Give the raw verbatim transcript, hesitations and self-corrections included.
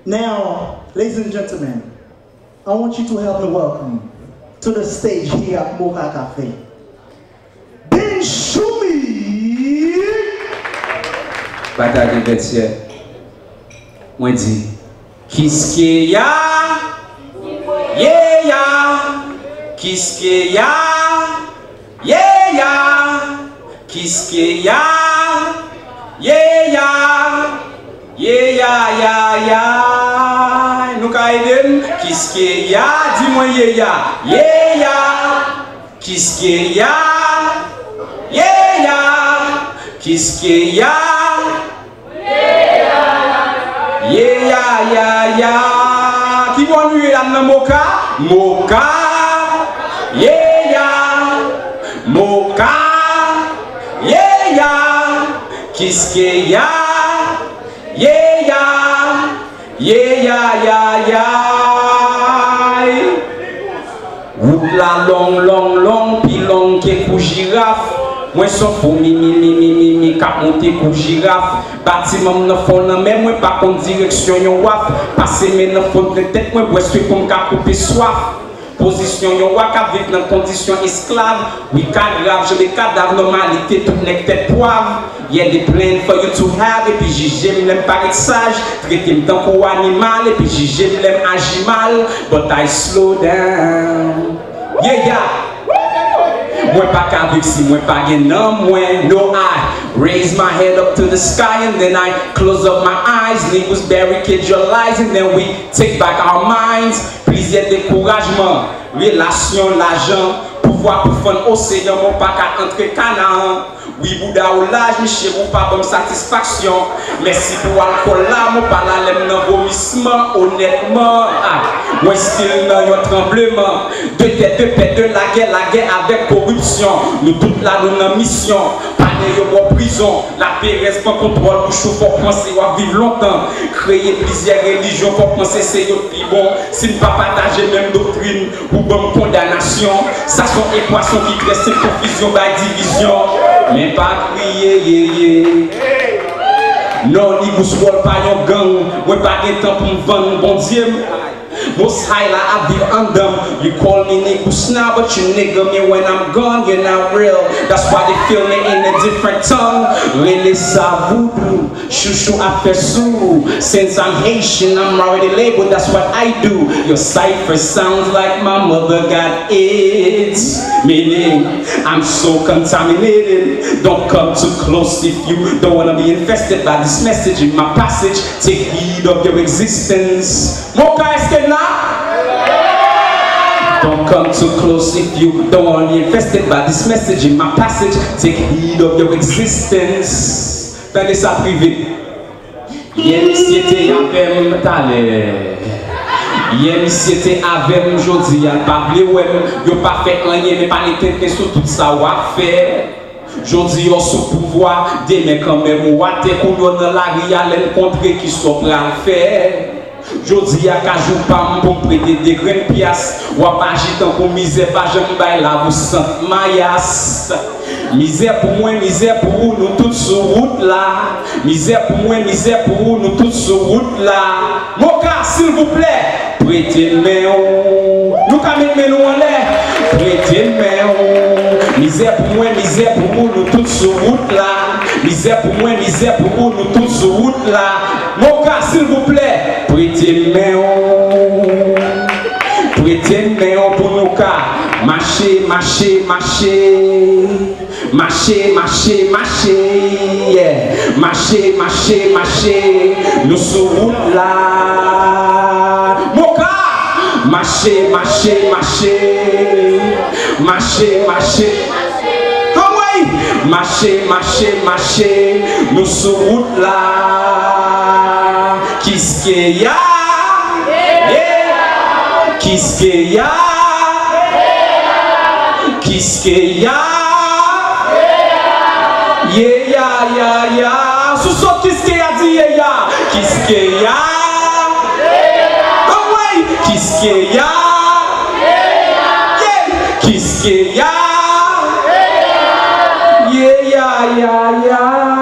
Now, ladies and gentlemen, I want you to help me welcome to the stage here at Mocha Cafe, Ben Choumi! Bagay gen vètyè. Mwen di, Kiskeya, yeya, Kiskeya, yeya, Kiskeya, yeya, yeya, ya, ya. Nou ka ede m? Kiskeya, di mwen yeya, yeya, Kiskeya, yeya, Kiskeya. Ye ya ya ya. Ki bò nou ye la nan Moka? Moka. Ye ya. Moka. Ye ya. Kiskeya. Ye ya. Ye ya ya ya. Wout la long, long, long, pi long ke kou jiraf. Mwen se yon foumi, mi, mi, mi, mi, mi, k ap monte kou jiraf. Batiman m nan fon lanmè, mwen pa konn direksyon yon waf. Pase men nan fon tèt mwen, bwè swe pou m ka koupe swaf. Pozisyon yon wa k ap viv nan kondisyon esklav. Wi, ka grav, jan de kadav, nòmalite, tout nèg tèt pwav. Yeah, they plan for you to have, epi jije m lè m parèt saj, trete m tankou animal, epi jije m lè m aji mal, but I slow down. Yeah, yeah. Mwen pa ka viv si mwen pa gen nan mwen. No, I raise my head up to the sky and then I close up my eyes. Niggas barricade your lies and then we take back our minds. Plizyè dekourajman, relasyon, lajan, pouvwa pou fann oseyan, mwen pa ka antre Kanaan. Wi, bouda w laj, misye, ou pa ban m satisfaksyon. Mèsi pou alkòl la, mwen pa la lè m nan vomisman, onètman. Ah, mwen still nan yon tranbleman. De tè, de pè, de lagè, lagè avèk koripsyon. Nou tout la, nou nan misyon. Pale yo bò prizon. Laperèz pran kontwòl bouch ou, fòk panse w ap viv lontan. Kreye plizyè relijyon, fòk panse se yo k pi bon. Si n pa pataje menm doktrin, ou ban m kondanasyon. Sa se yon ekwason ki trè senp, konfizyon bay divizyon. Men pa kriye, ye, ye. Non, Nigous Wòl pa yon gang. Mwen pa gen tan pou m vann Bondye m. Most High la ap viv anndan m. You call me Nigous now, but you nigga me when I'm gone. You're not real. That's why they feel me in a different tongue. Rele sa voodoo. Chouchou ap fè sou. Since I'm Haitian, I'm already labeled, that's what I do. Your cipher sounds like my mother got AIDS. Meaning, I'm so contaminated. Don't come too close if you don't wanna be infested by this message in my passage. Take heed of your existence. Moka, èske n la? Don't come too close if you don't wanna be infested by this message in my passage. Take heed of your existence. Tande sa prive. Yè misye te avè m talè. Yè misye te avè m, jodi a l pa vle wè m. Yo pa fè anyen, men pa li tenten sou tout sa w ap fè. Jodi a w sou pouvwa, demen kanmenm ou atè. Kounye a w nan lari a, lè n kontre, kisa w pral fè? Jodi a kajou pa m pou m prete de grenn pyas. W ap aji tankou mizè pa janm bay lavi w sant mayas. Mizè pou mwen, mizè pou ou, nou tout sou wout la. Mizè pou mwen, mizè pou ou, nou tout sou wout la. Moka, silvouplè, prete men w. Nou ka met men nou anlè. Prete men w. Mizè pou mwen, mizè pou ou, nou tout sou wout la. Mizè pou mwen, mizè pou ou, nou tout sou wout la. Moka, silvouplè, prete men w. Prete men w pou nou ka mache, mache, mache. Mache, mache, mache, yeah. Mache, mache, mache, nou sou wout la. Moka! Mache, mache, mache. Mache, mache. Anmwey! Mache, mache, mache, nou sou wout la. Kiskeya, yeah. Kiskeya, Kiskeya, ye ya ya ya. Sou sot Kiskeya di ye ya. Kiskeya, anmwey, Kiskeya, yeah. Kiskeya, ye ya ya ya.